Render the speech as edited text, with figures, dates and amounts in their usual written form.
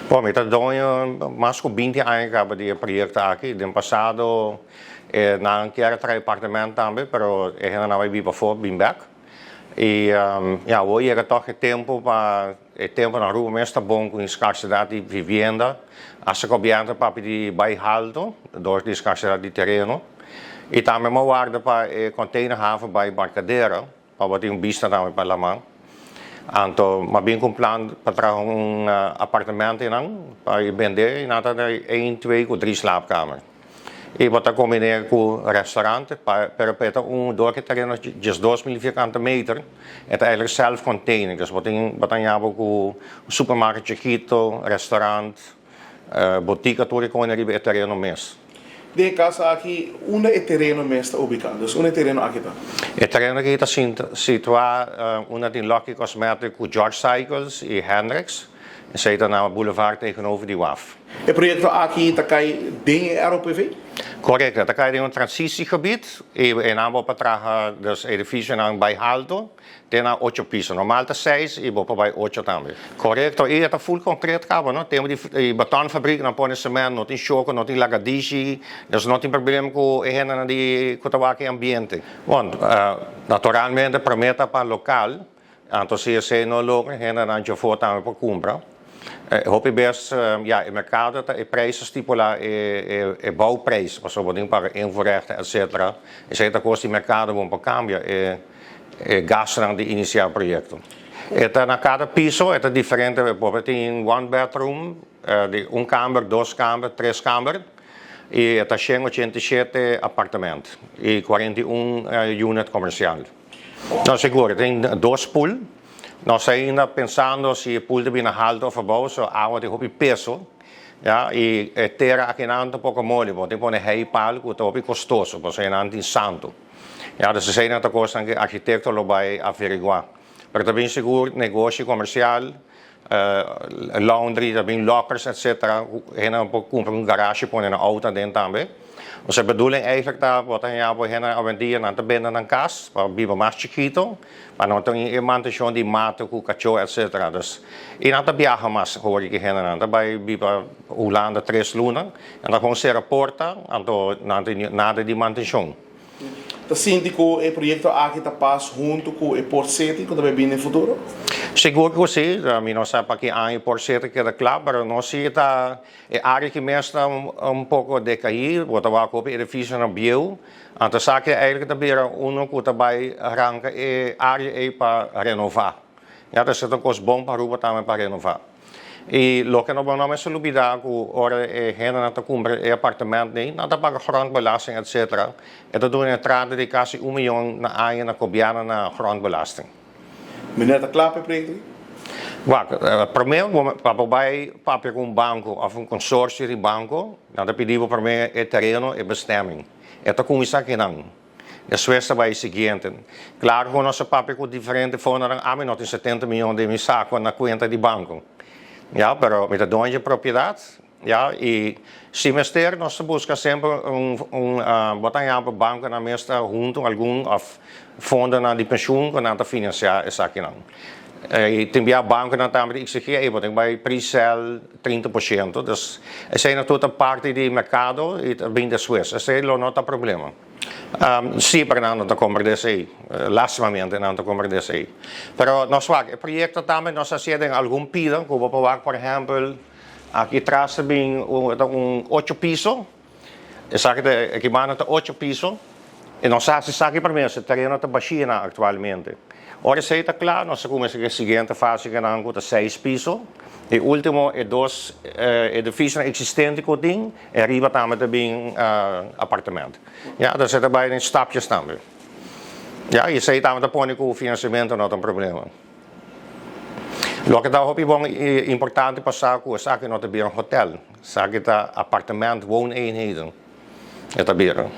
Bon, mi ta doño mas ku 20 aña kaba di e proyekto aki. Den pasado nan kier traha apartamento tambe, pero e hendenan a bai biba afó bin bèk. I ya, awor yega tòg e tempu pa e tempu na Aruba mes ta bon ku skarsedat di vivienda. Hasta gobièrnu ta papia di bai haltu dor di skarsedat di tereno. I tambe mi a warda pa e containerhaven bai Barcadera pa bo tin un bista tambe pa laman. Anto mi a bin ku un plan pa traha un apartamento einan pa e bende i nan ta un, twee ku drie slaapkamer. I bo ta kombiné ku restaurant, pero pa e ta un dor ku e tereno 12.000 vierkante meter, e ta eigenlijk self-containing. Dus bo tin bo ta haña bo ku un supermarket chikito, restaurant, botika tur e kone riba e tereno mes. Den e kaso aki, unda e tereno mes ta ubiká? Dus unda e tereno aki ta? E tereno aki ta situá unda tin Lucky Cosmetic ku George Cycles i Hendricks. Esei ta na boulevard tegenover di waf. E proyekto aki ta kai den e ROPV? Korekto, e ta kai den un transitiegebied i e nan bo por traha dus edifisionan bai haltu te na ocho piso. Normal ta seis i bo por bai ocho tambe. Korekto, i e ta full konkret kaba no. Tempu di betonfabriek nan pone sement, no tin shoko, no tin lagadishi, dus no tin problem ku e hendenan di ku ta wak e ambiente. Bon, naturalmente promé ta pa lokal. Anto si esei no logra, hendenan djafó tambe por kumpra. Hopi bes, ya, e merkado ta e prijs ta stipulá e e bouwprijs, pasobra bo tin paga invoerrechten etcetera. Esei ta kos di merkado bon por kambia e e gastunan di inisiá proyekto. E ta na kada piso e ta diferente, bo por tin one bedroom, di un kamber, dos kamber, tres kamber i e ta 187 apartement i 41 unit komersial. No, sigur, tin dos pool. Nos ainda pensando si e pool ta bini haltu of abou, so awa tin hopi peso, ya, i e tera akinan ta poko moli, bo tin pone heipal ku ta hopi kostoso, pasobra einan tin santu. Ya, dus eseinan ta kosnan ku e arkitekto lo bai averiguá. Pero ta bin sigur negoshi komersial, laundry, ta bin lockers etcetera, hendenan por kumpra un garashi pone nan outo aden tambe. Osea bedoeling eigenlijk ta bo ta haña bo hendenan awendia nan ta bende nan kas pa biba mas chikito pa no tin e mantenshon di mata ku kachó etcetera. Dus i nan ta biaha mas hoor ki hendenan ta bai biba Hulanda tres luna nan ta gewoon sera porta anto nan tin nada di mantenshon. Ta sinti ku e proyekto aki ta pas huntu ku e Port City ku ta bai bini den futuro? Sigur ku si. Mi no sa pa ki aña e Port City keda kla, pero nos si ta e área ki mes ta un poko dekaí, bo ta wak hopi edifisionan bieu. Anto esaki eigentlik ta bira uno ku ta bai ranka e área ei pa renová. Ya ta esei ta un kos bon pa Aruba tambe pa renová. I loke no bo no mester lubidá ku ora e hendenan ta kumpra e apartement ei, nan ta paga grondbelasting etcetera. E ta duna entrada di kasi un miyon na aña na gobièrnu na grondbelasting. Meneer ta kla pa e proyekto ei? Wak, promé pa bo bai papia ku un banko òf un konsorsio di banko, nan ta pidi bo promé e tereno, e bestemming. E ta kuminsá kinan. Despues ta bai e siguiente. Klaru ku nos a papia ku diferente fondonan, ami no tin 70 miyon den mi sako na kuenta di banko. Ya, pero mi ta doño di e propiedat, ya, i si mester nos ta buska semper un un bo ta haña bo bankonan mes ta huntu algun òf fondonan di penshun ku nan ta finansiá esakinan. I tin bia bankonan tambe ta eksigí, ey bo tin ku bai pre-sell 30%, dus eseinan tur ta parti di merkado i ta bin despues. Esei lo no ta problema. Sí, pero nan no ta comprende esei. Lastimamente nan no ta comprende esei. Pero nos wak, e proyecto tambe nos a hacié den algun pida, cu bo por wak, por ehempel, aki tras ta bin un, ta un ocho piso. Esaki ta, aki banda ta ocho piso. I nos a haci esaki prome, e tereno ta bashí nan actualmente. Ora esei ta cla, nos a cuminsa cu e siguiente fase cu nan cu ta seis piso. E ultimo, e dos edificionan existente cu tin. E ariba tambe ta bin apartement. Ya, dus e ta bai den stapjes tambe. Ya, i esei tambe ta pone ku finansiamentu no ta un problema. Loke ta hopi bon i importante pa sa ku esaki no ta bira un hotel. Esaki ta apartement, wooneenheden e ta bira.